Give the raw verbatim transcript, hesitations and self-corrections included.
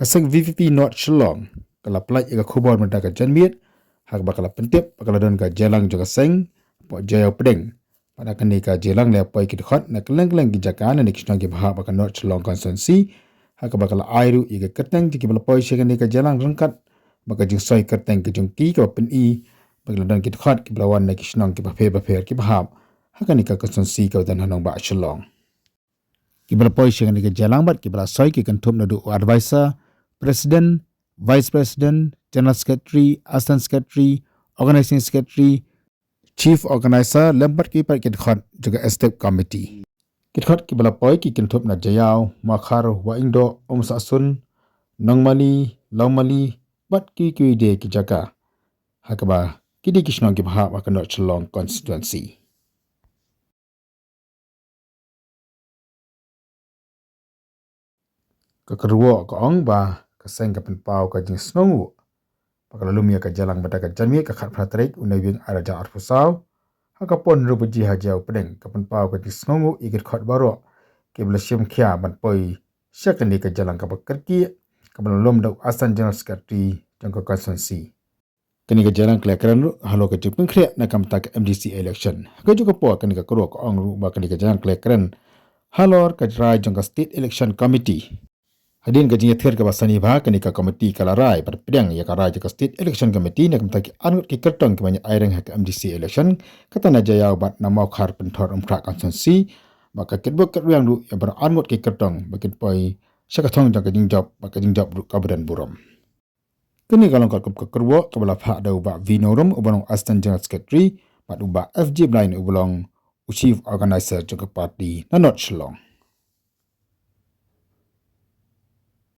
Ka seng VPP North Shillong ka la pyllait ïa ka khubor mynta ka janmiet ha kaba ka la pyntip ba ka la don ka jingïalang jong ka seng hapoh Jaïaw Pdeng. Bad ha kane ka jingïalang la poi ki dkhot na kylleng kylleng ki jaka na ki shnong kiba hap ha ka North Shillong constituency ha kaba ka la ai ruh ïa ka kyrteng jong kiba la poi sha kane ka jingïalang ryngkat bad ka jingsoi kyrteng ka jong ki kaba pyni ba ki la don ki dkhot kiba la wan na ki shnong kiba pher bapher kiba hap ha kane ka constituency kaba don ha nongbah Shillong. Kiba la poi sha kane ka jingïalang bad kiba la soi ki kynthup naduh u advisor, president, vice president, general secretary, assistant secretary, organizing secretary, chief organizer lem bad ki pat ki dkhot jong ka executive committee. Ki dkhot kiba la poi ki kynthup na Jaïaw, Mawkhar, Wahingdoh, Umsahsun, Nongmali, Lawmali bad kiwei kiwei de ki jaka ha kaba ki dei ki shnong kiba hap ha ka North Shillong constituency. Ka kyrwoh ka ong ba ka seng ka pynpaw ka jingsngewnguh ba ka la lum ïa ka jingïalang mynta ka janmiet ka khatphra tarik u Naiwieng ar hajar arphew saw ha ka por hynriew baje ha Jaïaw Pdeng. Ka pynpaw ka jingsngewnguh ïa ki dkhot baroh kiba la shim khia ban poi sha kane ka jingïalang kaba kyrkieh kaba la lum da u assistant general secretary jong ka constituency. Kane ka jingïalang ka la kren ruh halor ka jingpynkhreh na ka bynta ka MDC election. Ha kajuh ka por kane ka kyrwoh ka ong ruh ba kane ka jingïalang ka la kren halor ka rai jong ka State Election Committee. Hadien ka jingïathied kaba sani bha, kane ka committee ka la rai bad pdiang ïa ka rai jong ka State Election Committee na ka bynta ki arngut ki kyrtong kiban ïa aireng ha ka MDC election, kata na Jaïaw bad na Mawkhar Pynthor Umkhrah constituency, bad ka kitbok kitrwiang ruh ïa baroh arngut ki kyrtong ba kin poi sha ka thong jong ka jingjop bad ka jingjop ruh kaba don burom. Kane ka long katkum ka kyrwoh kaba la phah da u Bah V Nongrum uba long Assistant General Secretary bad u Bah F J Blaiñ uba long u Chief Organizer jong ka party na North Shillong.